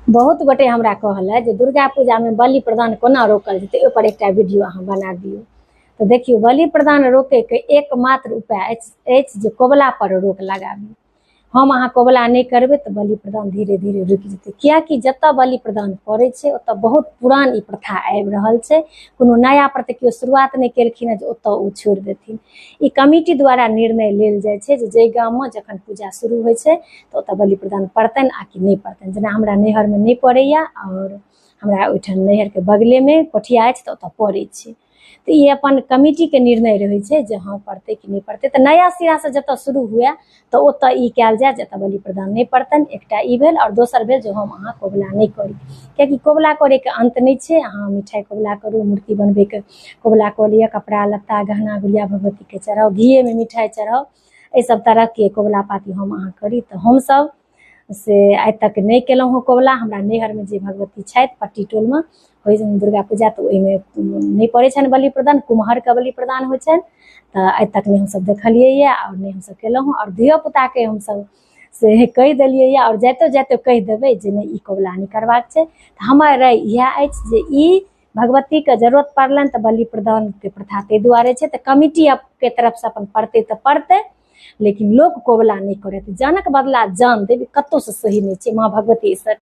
बहुत गोटे हमरा कहलथि जे दुर्गा पूजामे बलि प्रदान कोना रोकल जेतै, ओहिपर एकटा वीडियो अहाँ बना दियौ। तऽ देखियौ, बलि प्रदान रोकैके एकमात्र उपाय अछि जे कोबला पर रोक लगाबी। हम अहाँ कोबला नहि करबै तऽ बलि प्रदान धीरे धीरे रुकि जेतै, कियाकि जतऽ बलि प्रदान पड़ै छै ओतऽ बहुत पुरान ई प्रथा आबि रहल छै। कोनो नया पर तऽ केओ शुरुआत नहि केलखिन हँ जे ओतऽ ओ छोड़ि देथिन। ई कमिटी द्वारा निर्णय लेल जाइ छै जे जाहि गाममे जखन पूजा शुरू होइ छै तऽ ओतऽ बलि प्रदान पड़तनि आ कि नहि पड़तनि। जेना हमरा नैहरमे नहि पड़ैया आओर हमरा ओहिठाम नैहरके बगलेमे कोठिया अछि तऽ ओतऽ पड़ै छै। तऽ ई अपन कमिटीके निर्णय रहै छै जे हँ पड़तै कि नहि पड़तै। तऽ नया सिरासँ जतऽ शुरू हुए तऽ ओतऽ ई कयल जाय जतऽ बलि प्रदान नहि पड़तनि। एकटा ई भेल आओर दोसर भेल जे हम अहाँ कोबला नहि करी, कियाकि कोबला करैके अन्त नहि छै। अहाँ मिठाइ कोबला करू, मूर्ति बनबैके कोबला कऽ लिअ, कपड़ा लत्ता गहना गुड़िया भगवतीके चढ़ाउ, घीएमे मिठाइ चढ़ाउ, एहि सब तरहके कोबला पाती हम अहाँ करी। तऽ हमसब से आइ तक नहि केलहुँ हँ कोबला। हमरा नैहरमे जे भगवती छथि पट्टी टोलमे होइ छनि दुर्गा पूजा, तऽ ओहिमे नहि पड़ै छनि बलि प्रदान, कुम्हरके बलि प्रदान होइ छनि। तऽ आइ तक नहि हमसब देखलियै यऽ आओर नहि हमसब केलहुँ हँ। आओर धियोपुताके हमसब से कहि देलियै यऽ आओर जाइतो जाइतो कहि देबै जे नहि, ई कोबला नहि करबाक छै। तऽ हमर राय इएह अछि जे ई भगवतीके जरूरत पड़लनि तऽ बलि प्रदानके प्रथा ताहि दुआरे छै। तऽ कमिटीके तरफसँ अपन पड़तै तऽ पड़तै, लेकिन लोक कोबला नहि करत। जानक बदला जान देब कतहुसँ सही नहि छै। माँ भगवती एहिसँ